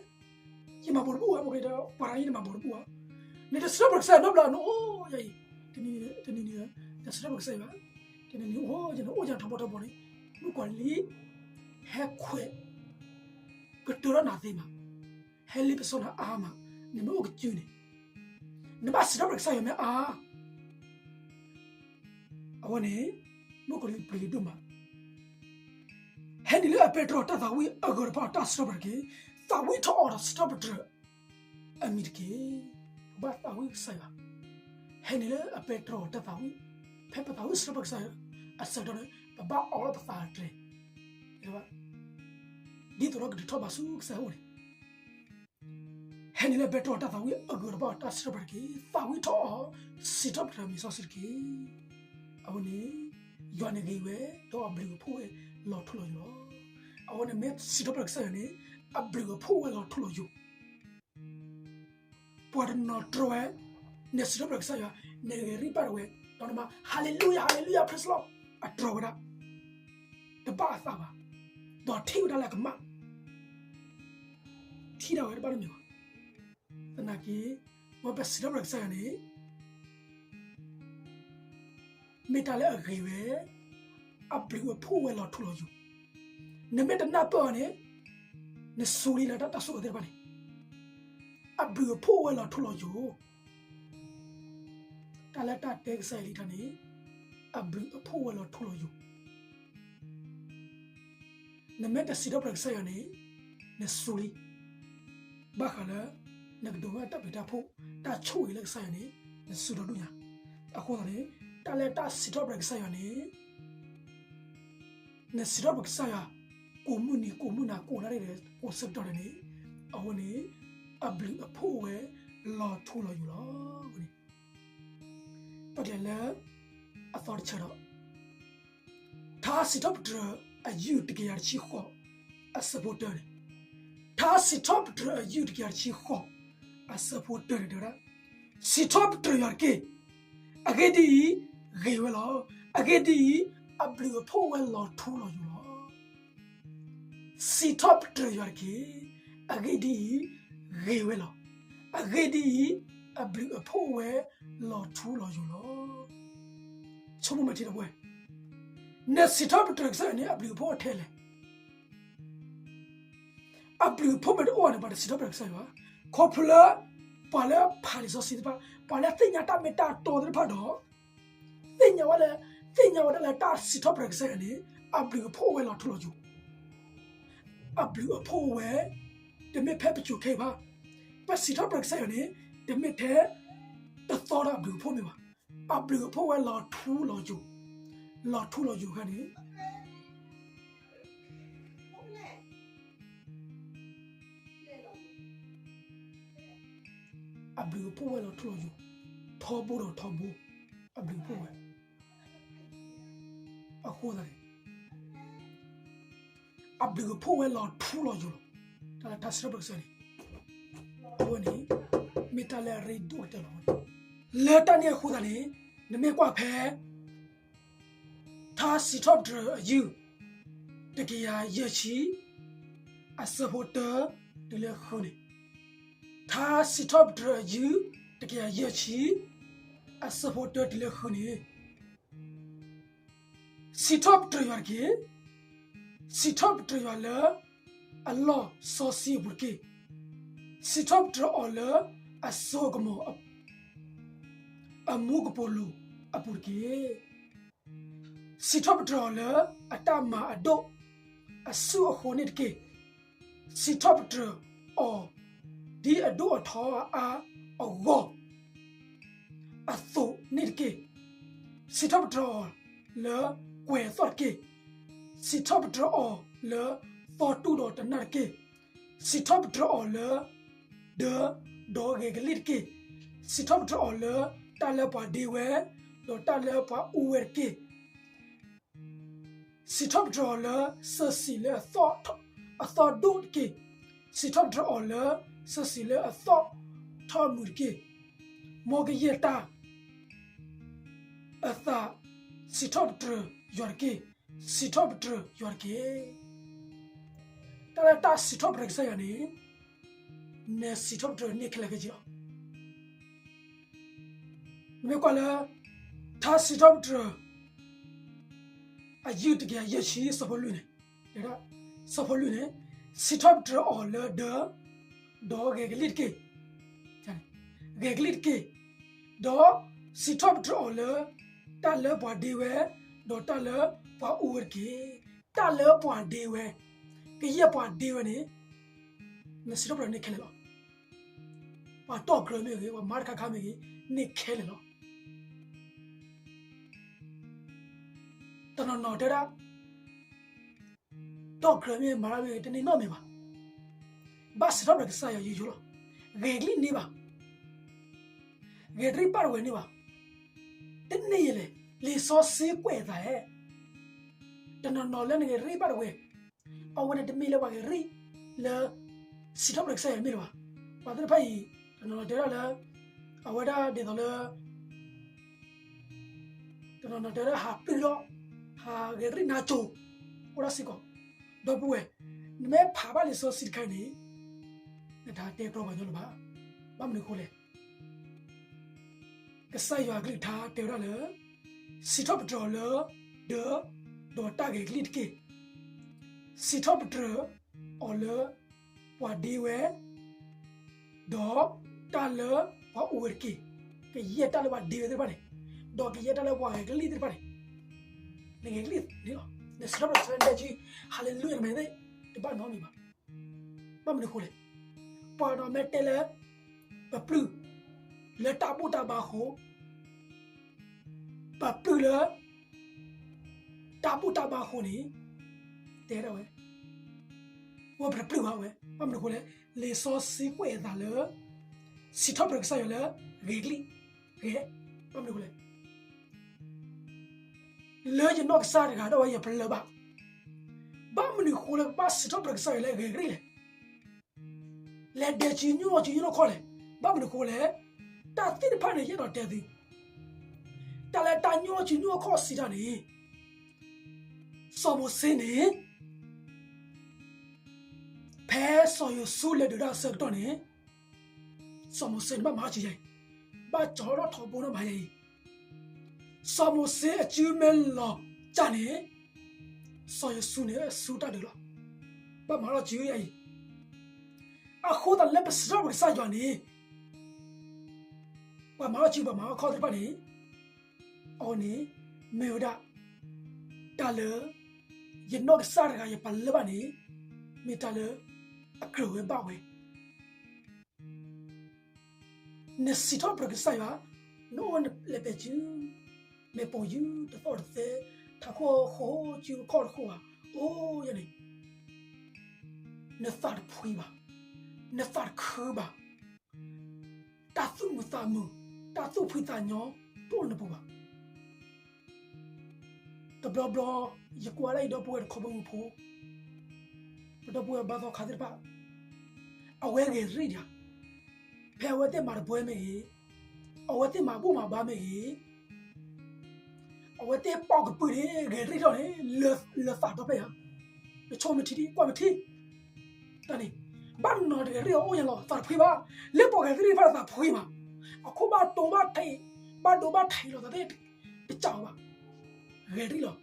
ယမၤဘိးတဘူၣ်ဘၣ်, မုၣ်ကီၤလံၢ်ဒီး ပှၤတဂၤအံၤ နမၤဘိးတဘူၣ်ဘၣ်. နတစံးထီၣ်ပတြၢၤကစၢ်ယွၤနီတဘျီ နအိၣ်ယၤအံၤ, တနံၤ, တနံၤန့ၣ်, နစံးထီၣ်ပတြၢၤကစၢ်ယွၤ, တနံၤန့ၣ်အိၣ်ယၤန့ၣ် အိၣ်ယၤထီဘိထီဘိန့ၣ်, မုၣ်ကီၤလံၢ် ဟဲခွဲး ကတၢၢ်ထီၣ်နၤသ့မး, ဟဲလ့ပစီနၤအါမး, နမ့ၢ်အိၣ်ကစုန့ၣ်, နဘၣ်စံးထီၣ်ပတြၢၤကစၢ်ယွၤမ့ၢ်အါ. အဝဲန့ၣ်, မုၣ်ကီၤလံၢ်ပျံၤဒိၣ်မး, ဟဲနုာ်လၢအပဲတြီဒီးတၢ်သးဝံၣ်အဂီၢ်တဖၣ်ဒီးတၢ်စံးထီၣ်ပတြၢၤတက့ၢ်. သးဝံၣ်ထီၣ်အီၤဒီးစံးထီၣ်ပတြၢၤအမံၤတက့ၢ်. ပဘၣ်သးဝံၣ်ကစၢ်ယွၤ, ဟဲနုာ်လၢအပဲတြီဒီးတၢ်သးဝံၣ်, ဖဲပသးဝံၣ်စံးထီၣ်ပတြၢၤကစၢ်ယွၤအဆၢကတီၢ်န့ၣ် ပဘၣ်အိးထီၣ်ပသးအတြဲၤ, ဒ်သိးဒီးကဒုးထီၣ်ဘးဆူကစၢ်ယွၤအအိၣ်န့ၣ် ဟဲနုာ်လၢအပဲတြီဒီးတၢ်သးဝံၣ်အဂီၢ်တဖၣ်ဒီးတၢ်စံးထီၣ်ပတြၢၤတက့ၢ်. သးဝံၣ်ထီၣ်အီၤ, စံးထီၣ်ပတြၢၤအမံၤစီဆှံတက့ၢ်. အဝဲန့ၣ်, ယွၤန့ၣ်ဂ့ၤဝဲ, ဒီးအဘျုးအဖှိၣ်ဝဲလီၤထူလီၤယိာ်လီၤ. အဝဲန့ၣ်မ့ၢ်စံးထီၣ်ပတြၢၤကစၢ်ယွၤန့ၣ်, အဘျုးအဖှိၣ်ဝဲလီၤထူလီၤယိာ်. ပှၤတနီၤတြီဝဲ, နစံးထီၣ်ပတြၢၤကစၢ်ယွၤ, နဂဲၤရံၣ်ဘၣ်တဝဲ, ဒီးနမၤ Hallelujah, Hallelujah, praise the Lord, အတြီဝဲဒၣ်, တဘၣ်အသးဘၣ်, ဒီးထံၣ်ဝဲဒၣ်လၢအကမၣ်, ထံၣ်ဒၣ်ဝဲတဘၣ်တမ့ၢ်ဘၣ်. သနာ်က့, ပဝဲပစံးထီၣ်ပတြၢၤကစၢ်ယွၤန့ၣ် မ့ၢ်တၢ်လၢအဂ့ၤဝဲ, အဘျုးအဖှိၣ်ဝဲလီၤထူလီၤယိာ်. နမ့ၢ်တနၢ်ပၢၢ်အီၤန့ၣ်, နစူၤလံလၢတၢ်, တၢ်ဆိၣ်အၢသ့ၣ်တဖၣ်န့ၣ်, အဘျုးအဖှိၣ်ဝဲလီၤထူလီၤယိာ်. တၢ်လၢတၢ်တဲကစၢ်ယွၤလံတခါန့ၣ်, အဘျုးအဖှိၣ်ဝဲလီၤထူလီၤယိာ်. နမ့ၢ်တစံးထီၣ်ပတြၢၤကစၢ်ယွၤန့ၣ်, နစူၤလံ, ဘၣ်ဃးလၢ နကဒိးန့ၢ်တၢ်ဘျုးတၢ်ဖှိၣ်, တၢ်ဆိၣ်ဂ့ၤလၢကစၢ်ယွၤန့ၣ်, နစူၤဒီးဒိၣ်ညါ. အဃိသတးန့ၣ်, တၢ်လၢတၢ်စံးထီၣ်ပတြၢၤကစၢ်ယွၤန့ၣ်, နစံးထီၣ်ပတြၢၤကစၢ်ယွၤ, ကိးမုၢ်နံၤကိးမုၢ်နၤကိးနၣ်ရံၣ်ဒီးကိးဆၢကတီၢ်န့ၣ်, အဝဲန့ၣ်, အဘျုးအဖှိၣ်ဝဲလီၤထူလီၤယိာ်လီၤ. အဝဲန့ၣ် ပကလဲၤလၢ အသီတဆၢဒီး ထါစံးထီၣ်ပတြၢၤ အယုၢ်တကယၤတဆံဃိး အဆၢဖိတၢန့ၣ်, ထါစံးထီၣ်ပတြၢၤအယုၢ်တကယၤတဆံဃိး အဆၢဖိတၢန့ၣ် တဲဝဲဒၣ်, စံးထီၣ်ပတြၢၤယွၤတက့ၢ်. အဂ့ၢ်ဒ်အံၤ, ဂ့ၤဝဲလီၤ. အဂ့ၢ်ဒ်အံၤ, အဘျုးအဖှိၣ်ဝဲလီၤထူလီၤယိာ်လီၤ. စံးထီၣ်ပတြၢၤယွၤတက့ၢ်. အဂ့ၢ်ဒ်အံၤ, ဂ့ၤဝဲလီၤ. အဂ့ၢ်ဒ်အံၤ, အဘျုးအဖှိၣ်ဝဲလီၤထူလီၤယိာ်လီၤ. ဆိကမိၣ်မ့ၢ်ထံဒီပုၢ်ဝဲၢ်, နစံးထီၣ်ပတြၢၤကစၢ်ယွၤန့ၣ် အဘျုးအဖှိၣ်ထဲလဲၣ်. အဘျုးအဖှိၣ်မ့ၢ်တအိၣ်န့ၣ် ပှၤတစံးထီၣ်ပတြၢၤကစၢ်ယွၤဘၣ်. ခီဖျိလၢ ပှၤလၢဖးလံာ်စီဆှံတဖၣ်, ပှၤလၢသ့ၣ်ညါတၢ်မ့ၢ်တၢ်တီသ့ၣ်တဖၣ်ဒီး သ့ၣ်ညါဝဲလၢ, သ့ၣ်ညါဝဲဒၣ်လၢတၢ်စံးထီၣ်ပတြၢၤကစၢ်ယွၤန့ၣ် အဘျုးအဖှိၣ်ဝဲလီၤထူလီၤယိာ်. အဘျုးအဖှိၣ်ဝဲ, တမ့ၢ်ဖဲပစိၤခဲအံၤဘၣ်. ပစံးထီၣ်ပတြၢၤကစၢ်ယွၤန့ၣ် တမ့ၢ်ထဲတသီဒီးအဘျုးအဖှိၣ်မ့ၢ်ဘၣ်. အဘျုးအဖှိၣ်ဝဲလီၤထူလီၤယိာ်, လီၤထူလီၤယိာ်အခါန့ၣ် အဘျုးအဖှိၣ်ဝဲလီၤထူလီၤယိာ်, ထီဘိဒီးထီဘိ, အဘျုးအဖှိၣ်ဝဲ, အဃိသတးန့ၣ် အဘျုးအဖှိၣ်ဝဲလီၤထူလီၤယိာ်လီၤ. တၢ်လၢတၢ်စံးထီၣ်ပတြၢၤကစၢ်န့ၣ်, အဝဲန့ၣ် မ့ၢ်တၢ်လၢအရ့ဒိၣ်ကတၢၢ်လီၤ. လၢတၢ်န့ၣ်အဃိသတးန့ၣ် နမ့ၢ်ကွၢ်ဖဲ ထါစံးထီၣ်ပတြၢၤအယုၢ် တကယၤယဲၢ်ဆံ အဆၢဖိတၢတုၤလၢဃုန့ၣ်, ထါစံးထီၣ်ပတြၢၤအယုၢ် တကယၤယဲၢ်ဆံ အဆၢဖိတၢတုၤလၢဃုန့ၣ် စံးထီၣ်ပတြၢၤယွၤတက့ၢ်. စံးထီၣ်ပတြၢၤယွၤလၢ အလီၢ်စီဆှံအပူၤတက့ၢ်. စံးထီၣ်ပတြၢၤအီၤလၢအစိအကမီၤ အမူကပိာ်လိၤအပူၤတက့ၢ်. စံးထီၣ်ပတြၢၤအီၤလၢအတၢ်မၤအဒိၣ် အစုအဃိန့ၣ်တက့ၢ်. စံးထီၣ်ပတြၢၤအီၤ ဒ်အဒိၣ်အထီအါအဂီၢ် အသိးန့ၣ်တက့ၢ်. စံးထီၣ်ပတြၢၤအီၤလၢကွဲၤအသီၣ်တက့ၢ်. စံးထီၣ်ပတြၢၤအီၤလၢသီတူၢ်ဒီးတနၢ်တက့ၢ်. စံးထီၣ်ပတြၢၤအီၤလၢ ဒၢ ဒီးဂဲၤကလံၣ်တက့ၢ်. စံးထီၣ်ပတြၢၤအီၤလၢတၢ်လၢပှၤဒ့ဝဲ ဒီးတၢ်လၢပှၤအူဝဲတက့ၢ်. စံးထီၣ်ပတြၢၤအီၤလၢ စၢၤဆံးလၢအသီၣ်ထီၣ် အသီၣ်ဒိၣ်တက့ၢ်. စံးထီၣ်ပတြၢၤအီၤလၢ စၢၤဆံးလၢအသီၣ်ထီၣ်မုာ်တက့ၢ်. မ်ကယဲၢ်တၢ် အသး စံးထီၣ်ပတြၢၤယွၤတက့ၢ်. စံးထီၣ်ပတြၢၤယွၤတက့ၢ်. တၢ်လၢတၢ်စံးထီၣ်ပတြၢၤကစၢ်ယွၤန့ၣ် နစံးထီၣ်ပတြၢၤန့ၢ်ခဲလၢာ်ခဲဆ့လီၤ. နမ့ၢ်ကွၢ်လၢ ထါစံးထီၣ်ပတြၢၤ အယုၢ်တကယၤယဲၢ်ဆံ ဆၢဖိလွံၢ်န့ၣ်, ဆၢဖိလွံၢ်န့ၣ်, စံးထီၣ်ပတြၢၤအီၤလၢဒၢ, ဒီးဂဲၤကလံၣ်တက့ၢ်, ဂဲၤကလံၣ်တက့ၢ်, ဒီးစံးထီၣ်ပတြၢၤအီၤလၢ တၢ်လၢပှၤဒ့ဝဲ, ဒီးတၢ်လၢပှၤအူဝဲတက့ၢ်. တၢ်လၢပှၤဒ့ဝဲ, ကယဲၢ်ပှၤဒ့ဝဲန့ၣ် နစံးထီၣ်ပတြၢၤန့ၢ်ခဲလၢာ်လီၤ. ပှၤတီၢ်ကြၢးမ့ၢ်ဂ့ၤ, ပှၤမၤတခါခါမ့ၢ်ဂ့ၤ, န့ၢ်ခဲလၢာ်လီၤ. တနီၤနီၤတဲဒၣ် တီၢ်ကြၢးမ့ၢ်မၤတၢ်မ့ၢ်ဂ့ၤ တန့ၢ်နီတမံၤဘၣ်. ဘၣ်စံးထီၣ်ပတြၢၤကစၢ်ယွၤယိယိလီၤ. ဂဲၤကလံၣ်န့ၢ်ဘၣ်, ဂဲၤတရံးဘၣ်တဝဲန့ၢ်ဘၣ်. တန့ၢ်ယလဲၣ်, လံာ်စီဆှံကွဲးအသးဧါ. တနီၤနီၤလၢနဂဲၤတရံးဘၣ်တဝဲ, အဝဲန့ၣ်တမ့ၢ်လၢပှၤဂဲၤတရံးလၢ စံးထီၣ်ပတြၢၤကစၢ်ယွၤမ့ၢ်လၢၤဘၣ်. ပှၤသ့ၣ်တဖၣ်အံၤ တနီၤနီၤတဲဒၣ်လၢ အဝဲဒၣ်ဒ်သိးလၢ တနီၤနီၤတဲဒၣ်ဟးပျုၢ်ထီၣ်, ဟးဂဲၤတရံးနါစိၤ, အိၣ်ဒၣ်စ့ၢ်ကီး. ဒီပုၢ်ဝဲၢ်, နမ့ၢ်ဖးဘၣ်လံာ်စီဆှံတခါအံၤန့ၣ် နတတဲကြီပှၤကညီလၢၤဘၣ်. ဘၣ်မနုၤအဃိလဲၣ်. ကစၢ်ယွၤအကလုၢ်ကထါတဲဝဲဒၣ်လၢ စံးထီၣ်ပတြၢၤအီၤလၢဒၢ, ဒီးတၢ်ဂဲၤကလံၣ်တက့ၢ်. စံးထီၣ်ပတြၢၤအီၤလၢ ပှၤဒ့ဝဲ, ဒီးတၢ်လၢပှၤအူဝဲတက့ၢ်. ကယဲၢ်တၢ်လၢပှၤဒ့ဝဲသ့ၣ်တဖၣ်န့ၣ်, ဒီးကယဲၢ်တၢ်လၢပှၤဂဲၤကလံၣ်သ့ၣ်တဖၣ်န့ၣ်, နဂဲၤကလံၣ်န့ၣ်လီၤ. နစံးထီၣ်ပတြၢၤကစၢ်ယွၤ, ဟၤလ့လူယၤ နမဲာ်သ့ၣ် တဘၣ်နီတမံၤဘၣ်. ဘၣ်မနုၤအဃိလဲၣ်. ပှၤနီၢ်မ့ၢ်တဲလၢ ပပျုၢ်လၢတၢ်ဘူၣ်တၢ်ဘါအဃိ, ပပျုၢ်လၢ တၢ်ဘူၣ်တၢ်ဘါအဃိန့ၣ်, တဲဒၣ်ဝဲ, ဝဲပတပျုၢ်ဘၣ်ဝဲ. ဘၣ်မနုၤအဃိလဲၣ်. လံာ်စီဆှံကွဲးအသးလၢ စံးထီၣ်ပတြၢၤကစၢ်ယွၤလၢ ဂဲၤကလံၣ်, ဂဲၤ, ဘၣ်မနုၤအဃိလဲၣ်. လၢယနီၢ်ကစၢ်တဂၤဒီးဝဲယပလၢၢ်ဘၣ်. ဘၣ်မနုၤအဃိလၢပဘၣ်စံးထီၣ်ပတြၢၤကစၢ်ယွၤလၢအဂဲၤကလံၣ်လဲၣ်. လဲၤဒဲးစုညိၣ်စုညိၣ်ခီၣ်လဲၣ်. ဘၣ်မနုၤအဃိလဲၣ်. တၢ်သ့ၣ်တဖၣ်န့ၣ် ယအဲၣ်ဒိးတဲသု, တၢ်လၢတၢ်ညိၣ်စုညိၣ်ခီၣ်စံးတၢ်န့ၣ်, စီၤမိၤၡ့န့ၣ် ဖဲစီၤယိၤၡူလဲၤဒုးတၢ်အဆၢကတီၢ်န့ၣ်, စီၤမိၤၡ့န့ၣ် ဘၣ်မၤထီၣ်စံးယၤအံၤ, ဘၣ်ကၠီထီၣ်ထီဘိန့ၣ်မၤယၤအံၤ, စီၤမိၤၡ့အစုမ့ၢ်လီၤစၢ်န့ၣ်, စီၤယိၤၡူန့ၣ် အစုတၢ်ဒုးလီၤ. ဘၣ်မၤထီၣ်စံးယၤအံၤ, အဃိသတးလၢပစံးထီၣ်ပတြၢၤကစၢ်ယွၤန့ၣ်, ပှၤမၤထီၣ်စံး ပှၤမၤထီၣ်ခီၣ်သ့ၣ်တဖၣ်န့ၣ်, အဝဲန့ၣ် မ့ၢ်ဝဲဒၣ် တၢ်လၢ ယနီၢ်ကစၢ်တဂၤယပလၢၢ်ဘၣ်န့ၣ်, မ့ၢ်တၢ်လၢ အကြၢးဝဲဘၣ်ဝဲ နစံးထီၣ်ပတြၢၤကစၢ်ယွၤ, နအိၣ်နလဲၤပဲာ်စု, မ့ၢ်ပိာ်ယုၢ်တသီၣ်တသဲ, ထးခိၣ်ဃိစုခီၣ်တဃိၣ်ဘၣ်, အိၣ်ယဲန့ၣ်, နသးတဖှံဘၣ်, နသးတခုဘၣ်, တၢ်သူၣ်မုာ်သးမုာ်, တၢ်သူၣ်ဖှံသးညီ, တအိၣ်လၢနပူၤဘၣ်. တဘျီဘျီ ယကွၢ်ဒၣ်ယဒီပုၢ်ဝဲၢ်တခီဘီမုၢ်ဖိ, ပဒီပုၢ်ဝဲၢ်ဘါသီခါသ့ၣ်တဖၣ်, အဝဲဂဲၤရံၣ်ဒံးဧါ, ဖဲ ဖဲအဝဲသ့ၣ်မၤတပွဲမ့ၢ်ဂ့ၤ, အဝဲသ့ၣ်မၤဘူၣ်မၤဘါမ့ၢ်ဂ့ၤ, အဝဲသ့ၣ်ပိာ်ကပၤန့ၣ် ဂဲၤရ့ၣ်ထီၣ်န့ၣ် လၢသးဒီဖျၢၣ်ညါ, နဆိကမိၣ်ထံထံ ကွၢ်မ့ၢ်ထံ, တၢ်န့ၣ် ဘၣ်နီၤတဂဲၤရ့ၣ်အီၤအိၣ်ညါလီၤ သးတဖှံဘၣ်, လၢပှၤဂဲၤရ့ၣ်တဖၣ်ဒီးသးဖှံဘၣ်, အခိၣ်ဘၣ်တိဘၣ်ထံး, ဘၣ်ဒိဘၣ်ထံးလီၤ သးသ့ၣ်တစးဘၣ်, ဂဲၤရ့ၣ်လီၤ.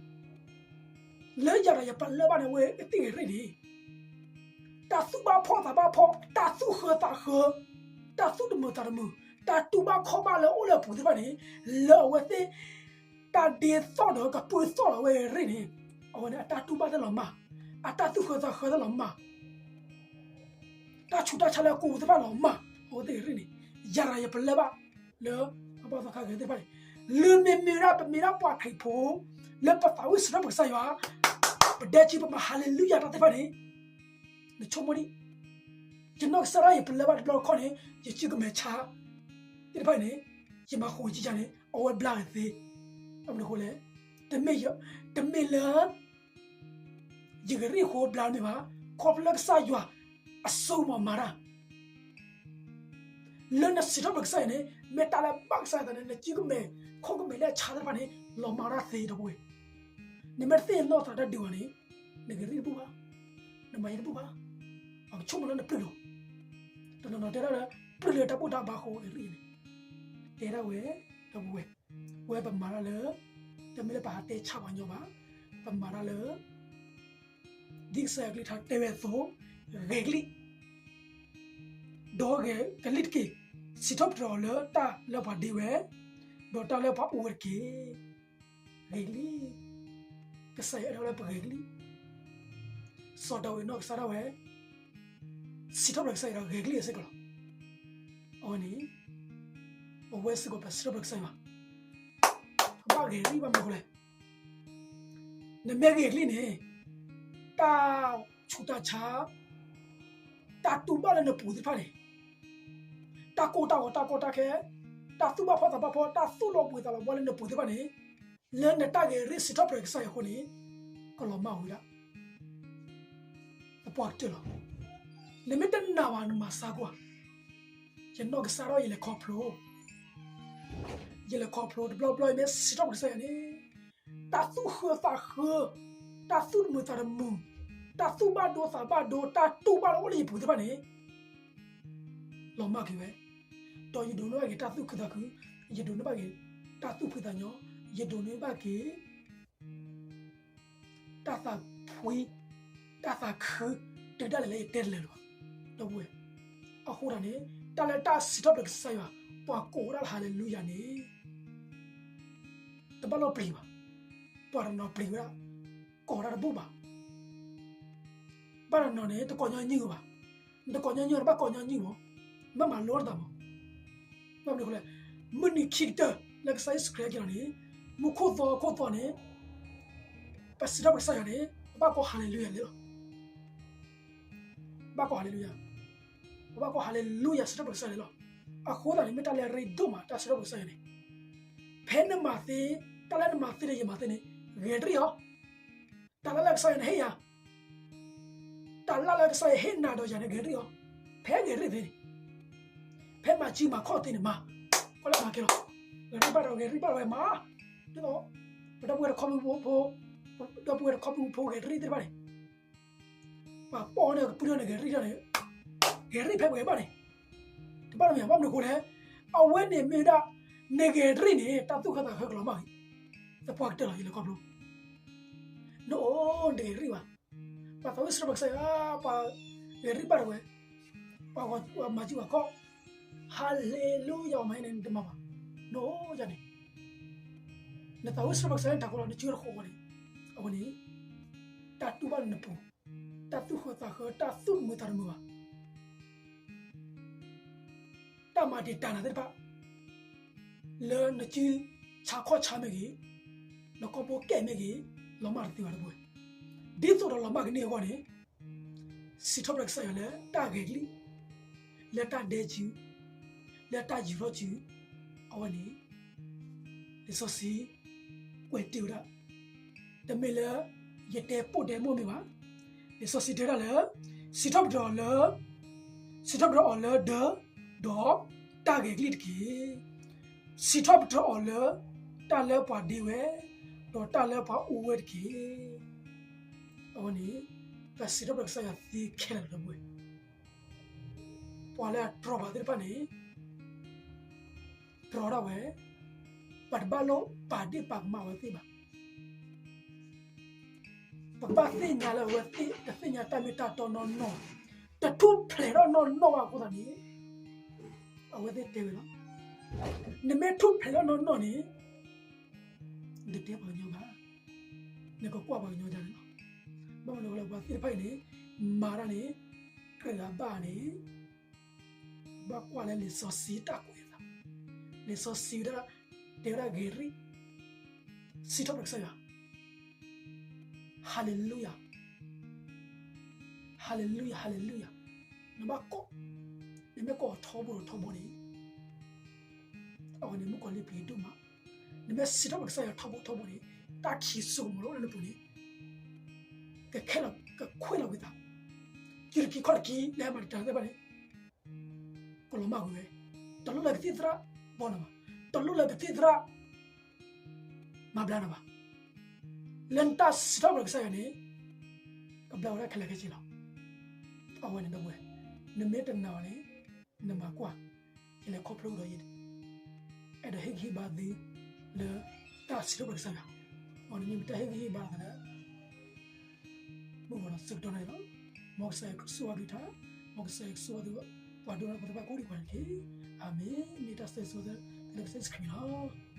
လၢယၤဒီးယပလၢၢ်ဘၣ်န့ၣ် အဝဲသ့ၣ်ဂဲၤရ့ၣ်န့ၣ် တၢ်သူၣ်ဘၣ်ဖှီၣ်သးဘၣ်ဖှီၣ်, တၢ်သူၣ်ဃၢသးဃၢ, တၢ်သူၣ်တမုာ်သးတမုာ်, တၢ်တူၢ်ဘၣ်ခီၣ်ဘၣ်လၢအအိၣ်လၢအပူၤသ့ၣ်တဖၣ်န့ၣ်, လၢအဝဲသ့ၣ် တၢ်ဒ့သီၣ်ဒီးကပုၢ်သီၣ်လီၤဝဲအဂဲၤရ့ၣ်န့ၣ်, အဝဲန့ၣ်အတၢ်တူၢ်ဘၣ်သ့ၣ်လီၤမၢ်, အတၢ်သူၣ်ဃၢသးဃၢသ့ၣ်လီၤမၢ်, တၢ်ဆူးတၢ်ဆါလၢအကိးပူၤသ့ၣ်တဖၣ်လီၤမၢ်, အဝဲသ့ၣ်ဂဲၤရ့ၣ်န့ၣ်, ယၤဒီးယပလၢၢ်ဘၣ် လၢအဘၣ်သီခါဂဲၤသ့ၣ်တဖၣ်န့ၣ်, လၢမ့မ့ၢ်ဒၣ်ပမ့ၢ်ဒၣ်ပှၤခရံာ်ဖိ လၢပသးဝံၣ်စံးထီၣ်ပတြၢၤကစၢ်ယွၤ, ပဒဲကံ ပမၤဟါလ့လူယၤတၢ်သ့ၣ်တဖၣ်န့ၣ်, နဆိကမိၣ်ဒံး, ယနီၢ်ကစၢ်ဒၣ်ယပလၢၢ်ဘၣ်တဘျီတခီၣ်န့ၣ် ယစုကမဲာ်ဆါသ့ၣ်တဖၣ်န့ၣ်, ယမၤဃိာ်ယကန့ၣ် အဝဲဘျါဂ့ၤသ့, ဘၣ်မနုၤအဃိလဲၣ်, တမ့ၢ်, တမ့ၢ်လၢ ယဂဲၤရ့ၣ်အဃိဘျါတမ့ၢ်ဘၣ်, ခီဖျိလၢကစၢ်ယွၤအစိကမီၤမၤတၢ် လၢနစံးထီၣ်ပတြၢၤကစၢ်ယွၤန့ၣ် မ့ၢ်တၢ်လၢဘၣ်ကစၢ်ယွၤအသးန့ၣ် နစုကမဲာ် ခီၣ်ကမဲာ်လၢအဆါသ့ၣ်တဖၣ်န့ၣ် လီၤမၢ်ဝဲဒၣ်သ့ဒီပုၢ်ဝဲၢ်, နမ့ၢ်တသ့ၣ်နီၣ်သးတၢ်ဒုးဘၣ်န့ၣ်, နဂဲၤရ့ၣ်တဘူၣ်ဘၣ်, နမၤယံၤတဘူၣ်ဘၣ်, ပကဆိကမိၣ်လၢနပျုၢ်လီၤ, တနီၤနီၤတဲဒၣ်လၢ ပျုၢ်လၢတၢ်ဘူၣ်တၢ်ဘါဃိဂဲၤရ့ၣ်န့ၣ်, တဲဒၣ်ဝဲ, ဒီပုၢ်ဝဲၢ်, ဝဲပမၤတၢ်လၢ, တမ့ၢ်လၢပဟးတဲဆါပှၤညီဘၣ်, ပမၤတၢ်လၢ ဒ်ကစၢ်ယွၤကလုၢ်ကထါတဲဝဲအသိး, ဂဲၤကလံၣ်, ဒီးဂဲၤကလံၣ်တက့ၢ်, စံးထီၣ်ပတြၢၤအီၤလၢတၢ်လၢပှၤဒ့ဝဲ, ဒီးတၢ်လၢပှၤအိၣ်ဝဲတက့ၢ်, ဂဲၤကလံၣ်, ကစၢ်ယွၤအဲၣ်ဒိးလၢပဂဲၤကလံၣ်, စီၤဒၤဝံးနီၢ်ကစၢ်ဒၣ်ဝဲ, စံးထီၣ်ပတြၢၤကစၢ်ယွၤဒီးဂဲၤကလံၣ်အစ့ၢ်ကီးလီၤ, အဝဲန့ၣ်, အဝဲစ့ၢ်ကီးပစံးထီၣ်ပတြၢၤကစၢ်ယွၤ, ဘၣ်ဂဲၤကလံၣ်ဘၣ်မနုၤအဃိလဲၣ် နမ့ၢ်ဂဲၤကလံၣ်န့ၣ်, တၢ်ဆူးတၢ်ဆါ, တၢ်တူၢ်ဘၣ်လၢနပူၤသ့ၣ်တဖၣ်န့ၣ်, တၢ်ကိၢ်တၢ်ဂီၤတၢ်ကီတၢ်ခဲ, တၢ်သူၣ်ဘၣ်ဖှီၣ်သးဘၣ်ဖှီၣ် တၢ်သူၣ်လီၤဘှံးသးလီၤဘှါလၢနပူၤသ့ၣ်တဖၣ်န့ၣ်, လၢနတၢ်ဂဲၤရ့ၣ်စံးထီၣ်ပတြၢၤကစၢ်ယွၤအဃိန့ၣ်, ကလီၤမၢ်ဝဲဒၣ် သပှၢ်ကတၢၢ်လီၤ, နမ့ၢ်တနာ်ဘၣ်နမၤစၢ်ကွၢ်, ယနီၢ်ကစၢ်ဒၣ်ယလဲၤခီဖျိ, ယလဲၤခီဖျိတဘျီဘျီအံၤမ့ၢ်စံးထီၣ်ပတြၢၤကစၢ်ယွၤန့ၣ်, တၢ်သူၣ်ဃၢသးဃၢ, တၢ်သူၣ်တမုာ်သးတမုာ်, တၢ်သူၣ်ဘၣ်ဒိသးဘၣ်ဒိ တၢ်တူၢ်ဘၣ်လၢအိၣ်လၢယပူၤသ့ၣ်တဖၣ်န့ၣ်, လီၤမၢ်က့ၤဝဲ, ဒီးယဒိးန့ၢ်ဘၣ်က့ၤတၢ်သူၣ်ခုသးခု, ယဒိးန့ၢ်ဘၣ်က့ၤတၢ်သူၣ်ဖှံသးညီ, ယဒိးန့ၢ်ဘၣ်က့ၤ တၢ်သးဖှံ, တၢ်သးခု, တုၤဒၣ်လဲာ်လၢယတဲတလၢာ်လၢၤဘၣ်, ဒီပုၢ်ဝဲၢ်, အဃိသတးန့ၣ်, တၢ်လၢတၢ်စံးထီၣ်ပတြၢၤကစၢ်ယွၤ, ပှၤကိးဝဲဒၣ်လၢ Hallelujah န့ၣ်, တဘၣ်လီၤပျံၤဘၣ်, ပှၤတနီၤပျံၤဝဲဒၣ်, ကိးတၢ်တဘူၣ်ဘၣ်, ဘၣ်တနီၤန့ၣ် တကိးညီနုၢ်ဘၣ်, နတကိးညီနုၢ် နဘၣ်ကိးညီနုၢ်မး, မ့ၢ်မၤလိတၢ်မး, ဘၣ်မနုၤအဃိလဲၣ်, မုၢ်နံၤခံကတၢၢ် လၢကစၢ်ယ့ၣ်ၡူးခရံာ်ဟဲက့ၤလီၤန့ၣ်, မူခိၣ်သီခိၣ်သီန့ၣ်, ပစံးထီၣ်ပတြၢၤကစၢ်ယွၤန့ၣ်, ပဘၣ်ကိး Hallelujah လဲၤလီၤ, ဘၣ်ကိး Hallelujah, ပဘၣ်ကိး Hallelujah စံးထီၣ်ပတြၢၤကစၢ်ယွၤန့ၣ်လီၤ, အဃိသတးန့ၣ် မ့ၢ်တၢ်လၢအရ့ဒိၣ်မး တၢ်စံးထီၣ်ပတြၢၤကစၢ်ယွၤန့ၣ်, ဖဲနမၤသ့, တၢ်လၢနမၤသ့ဒီးယမၤသ့န့ၣ်, ဂဲၤရ့ၣ်အီၤ တၢ်လၢလၢကစၢ်ယွၤန့ၣ်ဟ့ၣ်ယၤ, တၢ်လၢလၢကစၢ်ယွၤဟ့ၣ်နၤဒီးယၤန့ၣ် ဂဲၤရ့ၣ်အီၤ, ဖဲဂဲၤရ့ၣ်သ့န့ၣ်, ဖဲမၤစုမၤခီၣ်သ့န့ၣ်မၤ, ကွၢ်လၢမၤကဲလီၤ, ဂဲၤရ့ၣ်ဘၣ်ဒီးဂဲၤရ့ၣ်ဘၣ်ဒီးဝဲမၤ, ဒ်သိး, ပဒီပုၢ်ဝဲၢ်တခီပဖိ, ပဒီပုၢ်ဝဲၢ်တခီပဖိဂဲၤရ့ၣ်သ့ၣ်တဖၣ်န့ၣ် ပှၤပိာ်န့ၢ်ကပုၢ်ထီၣ်န့ၣ် ဂဲၤရ့ၣ်ထီၣ်န့ၣ်, ဂဲၤရ့ၣ်ဖဲပှဲၤဘၣ်န့ၣ်, တဘၣ်တမံၤဘၣ်မနုၤအဃိလဲၣ်, အဝဲန့ၣ်မ့ၢ်ဝဲဒၣ်, နဂဲၤရ့ၣ်န့ၣ် တၢ်သူၣ်ဃၢသးဃၢကလီၤမၢ်ဂ့ၤ, သပှၢ်ကတၢၢ်လီၤ ယလဲၤခီဖျိ, နအိၣ်နတဂဲၤရ့ၣ်ဘၣ်, ပှၤသးဝံၣ်စံးထီၣ်ပတြၢၤကစၢ်ယွၤ, ပှၤဂဲၤရ့ၣ်ဘၣ်ဒီးဝဲ, ပှၤမၤစုပှၤခီၣ်, Hallelujah မၤန့ၣ် နတမၤဘၣ်, နအိၣ်ယၤန့ၣ်, နသးဝံၣ်စံးထီၣ်ပတြၢၤကစၢ်ယွၤန့ၣ် တၢ်ကီလီၤ နစုတဃိးဃီန့ၣ်, အဝဲန့ၣ်, တၢ်တူၢ်ဘၣ်လၢနပူၤ, တၢ်သူၣ်ဃၢသးဃၢ တၢ်သူၣ်တမုာ်သးတမုာ်ဘၣ် တၢ်မၤတံာ်တာ်နၤသ့ၣ်တဖၣ်, လၢနစုဆါခီၣ်ဆါမ့ၢ်ဂ့ၤ, နကိာ်ဘိကဲမ့ၢ်ဂ့ၤ, လီၤမၢ်တသ့ဘၣ်တဘိ, ဒ်သိးဒီးလီၤမၢ်ကန့ၢ်အဂီၢ်န့ၣ်, စံးထီၣ်ပတြၢၤကစၢ်ယွၤလၢတၢ်ဂဲၤကလံၣ်, လၢတၢ်ဒဲစု, လၢတၢ်ယူၤထီၣ်စု, အဝဲန့ၣ်, လံာ်စီဆှံ, ကွဲးတ့ၢ်ဝဲဒၣ် တမ့ၢ်လၢ ယတဲပိာ်တဲမိၢ်မ့ၢ်ဘၣ်. လံာ်စီဆှံတဲဒၣ်လၢ စံးထီၣ်ပတြၢၤအီၤလၢ စံးထီၣ်ပတြၢၤအီၤလၢဒၢ ဒီးတၢ်ဂဲၤကလံၣ်တက့ၢ်. စံးထီၣ်ပတြၢၤအီၤလၢ တၢ်လၢပှၤဒ့ဝဲ, ဒီးတၢ်လၢပှၤအိၣ်ဝဲတက့ၢ်. အဝဲန့ၣ် ပစံးထီၣ်ပတြၢၤကစၢ်ယွၤသ့ခဲလၢာ်လီၤ ဒီပုၢ်ဝဲၢ်. ပှၤလၢအတြီပှၤသ့ၣ်တဖၣ်န့ၣ် တြီဒၣ်ဝဲ, ပတဘၣ်လိၣ်ပာ်ဒ့ၣ်ပာ်ကမၣ်အဝဲသ့ၣ်ဘၣ်. ပဘၣ်သ့ၣ်ညါလၢအဝဲသ့ၣ်တသ့ၣ်ညါတၢ်မ့ၢ်တၢ်တီနီၢ်နီၢ်, တထူၣ်ဖျဲးထီၣ်နီၢ်နီၢ်ဘၣ်အဃိသတးန့ၣ်, အဝဲသ့ၣ်တဲဝဲလီၤ. နမ့ၢ်ထူၣ်ဖျဲးထီၣ်နီၢ်နီၢ်န့ၣ်, နတတဲပှၤကညီဘၣ်, နကကွၢ်ပှၤကညီဒ်န့ၣ်လီၤ. ဘၣ်မနုၤအဃိလဲၣ် ပှၤသ့ၣ်တဖၣ်အံၤန့ၣ် မၤတၢ်န့ၣ် ကြၢးအဘၣ်န့ၣ် ဘၣ်ကွၢ်လၢလံာ်စီဆှံတၢ်ကွဲးအသး, လံာ်စီဆှံဝဲဒၣ် တဲဝဲဒၣ်ဂ့ၤရံၣ်, စံးထီၣ်ပတြၢၤကစၢ်ယွၤ, ဟၤလ့လူယၤ, ဟၤလ့လူယၤ, ဟၤလ့လူယၤ, နဘၣ်ကိး, နမ့ၢ်ကိးအီၤထီဘိဒီးထီဘိန့ၣ် အဝဲန့ၣ်မုၣ်ကီၤလံၢ်ပျံၤဒိၣ်မး, နမ့ၢ်စံးထီၣ်ပတြၢၤကစၢ်ယွၤထီဘိထီဘိန့ၣ် တၢ်ခံးစိကမီၤလၢနပူၤန့ၣ် ကခဲလၢာ်ကခွဲးလီၤကွံာ်သး, ကံတကံခီၣ်တကံ လၢဟဲမၤတၢ်သ့ၣ်တဖၣ်န့ၣ် ကလီၤမၢ်ကွံာ်ဝဲ, တလိၣ်လၢကသံၣ်သရၣ်ဘီနၤဘၣ်, တလိၣ်လၢကသံၣ်သရၣ် မၤဘျါနၤဘၣ်. လၢနတၢ်စံးထီၣ်ပတြၢၤကစၢ်ယွၤန့ၣ် ကဘျါဝဲဒၣ်ခဲလၢာ်ခဲဆ့လီၤ. အဝဲန့ၣ်ဒီပုၢ်ဝဲၢ်, နမ့ၢ်တနာ်အီၤန့ၣ် နမၤကွၢ်, ယလဲၤခီဖျိကဒီးယဲ, အဲၣ်ဒိးဟ့ၣ်ဂံၢ်ဟ့ၣ်ဘါသုလၢတၢ်စံးထီၣ်ပတြၢၤကစၢ်ယွၤ, အဝဲန့ၣ်မ့ၢ်တၢ်ဟ့ၣ်ဂံၢ်ဟ့ၣ်ဘါသးလၢ မုၢ်ဂီၤဒီးဆၢကတီၢ်န့ၣ်လီၤ. မ်ကစၢ်ယွၤကဆိၣ်ဂ့ၤအကလုၢ်ကထါ, မ်ကစၢ်ယွၤကဆိၣ်ဂ့ၤသု, ပှၤဒိကနၣ်ဖိသ့ၣ်တဖၣ်ကိးဒံးကိးဂၤန့ၣ်တက့ၢ်. အၤမ့ၣ်. မ့ၢ်တၢ်ဆိၣ်ဂ့ၤဆိၣ်ဝါသ့လၢကစၢ်ယ့ၣ်ၡူးခရံာ်န့ၣ်လီၤ.